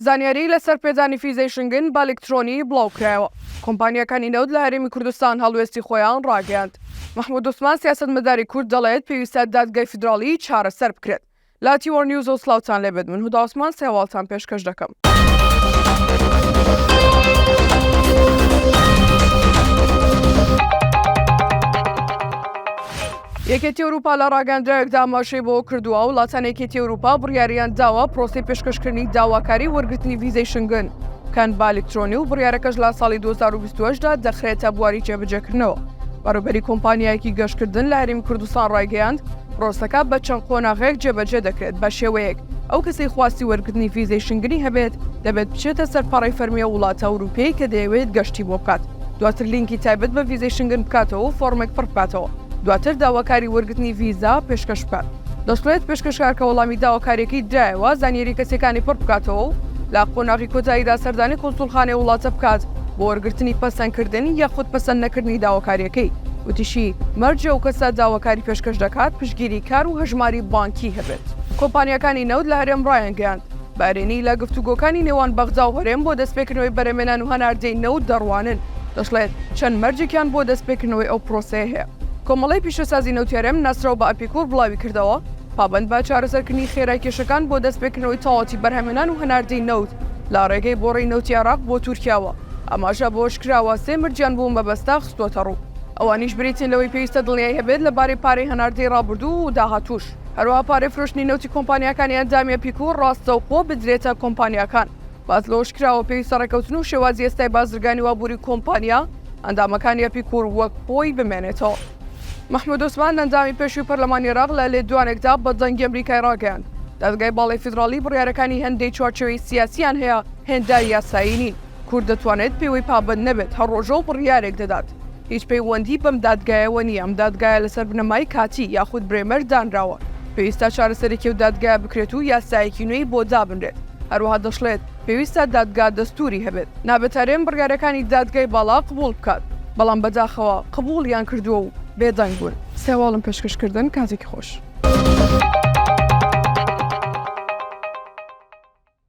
زانیاری لەسەر پێدانی فیزەی شنگن بە ئەلکترۆنی بڵاوکرایەوە. کۆمپانیاکانی نەوت لە هەرێمی کوردستان هەڵوێستی خۆیان ڕاگەیاند. مەحمود عوسمان سیاسەتمەداری کورد دەڵێت پێویستە دادگای فیدراڵی چارەسەر بکرێت. لە تیوەر نیوزەوە سڵاوتان لێبێت من هودا عوسمان سێواڵتان پێشکەش دەکەم. یەکێتی ئەوروپا لە ڕاگەندراوێکدا ئاماژەی بەوە کردووە وڵاتانی یەکێتی ئەوروپا بڕیاریان داوە پرۆسەی پێشکەشکردنی داواکاری وەرگرتنی ڤیزەی شنگن بکەن بە ئەلیکترۆنی و بڕیارەکەش لە ساڵی 2028 دا دەخرێتە بواری جێبەجێکردنەوە. بەڕێوبەری کۆمپانیایەکی گەشتکردن لە هەرێمی کوردستان ڕایگەیاند، پرۆسەکە بە چەند قۆناغێک جێبەجێ دەکرێت بە شێوەیەک ئەو کەسەی خواستی وەرگرتنی ڤیزەی شنگنی هەبێت دەبێت بچێتە سەر پەڕەی فەرمی ئەو وڵاتە ئەوروپیەی کە دەیەوێت گەشتی بۆ بکات دواتر لینکی تایبەت بە ڤیزەی شنگن بکاتەوە و فۆڕمێک پڕ بکاتەوە دواتر داواکاری وەرگرتنی ڤیزا پێشکەش بکات. دەشڵێت، پێشکەشکار کە وەڵامی داواکارییەکەی درایەوە، زانیاری کەسییەکانی پڕ بکاتەوە و لە قۆناغی کۆتاییدا سەردانی کونسوڵخانەی وڵاتە بکات بۆ وەرگرتنی پەسەندکردن یاخود پەسەند نەکردنی داواکارییەکەی. وتیشی، مەرجە ئەو کەسە داواکاری پێشکەش دەکات پشتگیری کار و هەژماری بانکی هەبێت. کۆمپانیاکانی نەوت لە هەرێم ڕایانگەیاند، بە ئەرێنی لە گفتوگۆکانی نێوان بەغدا و هەرێم بۆ دەستپێکردنەوەی بەرهەمێنان و هەناردەی نەوت دەڕوانن، دەشڵێت، چەند مەرجێکیان بۆ دەستپێکردنەوەی ئەو پرۆسەیە هەیە. کۆمەڵەی پیشەسازی نەوتی هەرێم ناسراو بە ئەپیکور بڵاویکردەوە، پابەند بە چارەسەرکردنی خێرای کێشەکان بۆ دەستپێکردنەوەی تەواوەتی بەرهەمێنان و هەناردەی نەوت لە ڕێگەی بۆڕی نەوتی عێراق بۆ تورکیاوە، ئاماژە بەوەشکراوە، سێ مەرجیان بۆ مەبەستە خستووەتەڕوو، ئەوانیش بریتین لەوەی پێویستە دڵنیایی هەبێت لەبارەی پارەی هەناردەی ڕابردوو و داهاتووش. هەروەها پارەی فرۆشتنی نەوتی کۆمپانیاکانی ئەندامی ئەپیکور ڕاستەوخۆ بدرێتە کۆمپانیاکان. باس لەوەش کراوە، پێویستە ڕێککەوتن و شێوازی ئێستای بازرگانی و ئابووری کۆمپانیا ئەندامەکانی ئەپیکور وەک خۆی بمێنێتەوە. مەحمود عوسمان، ئەندامی پێشووی پەرلەمانی عێراق لە لێدوانێکدا بە دەنگی ئەمریکای ڕاگەیاند، دادگای باڵای فیدراڵی بڕیارەکانی هێندەی چوارچێوەی سیاسییان هەیە هێندە یاسایی نین، کورد دەتوانێت پێوەی پابەند نەبێت، هەر ڕۆژە و بڕیارێک دەدات. هیچ پەیوەندی بەم دادگایەوە نییە، ئەم دادگایە لەسەر بنەمای کاتی یاخود برێمەر دانراوە، پێویستە چارەسەرێکی ئەو دادگایە بکرێت و یاسایەکی نوێی بۆ دابنرێت. هەروەها دەشڵێت، پێویستە دادگا دەستووری هەبێت، نابێت هەرێم بڕیارەکانی دادگای باڵا قبوڵ بکات، بەڵام بەداخەوە قبوڵیان کردووە و بێدەنگ بوون. سێواڵم پێشکەش کردن کاتێکی خۆش.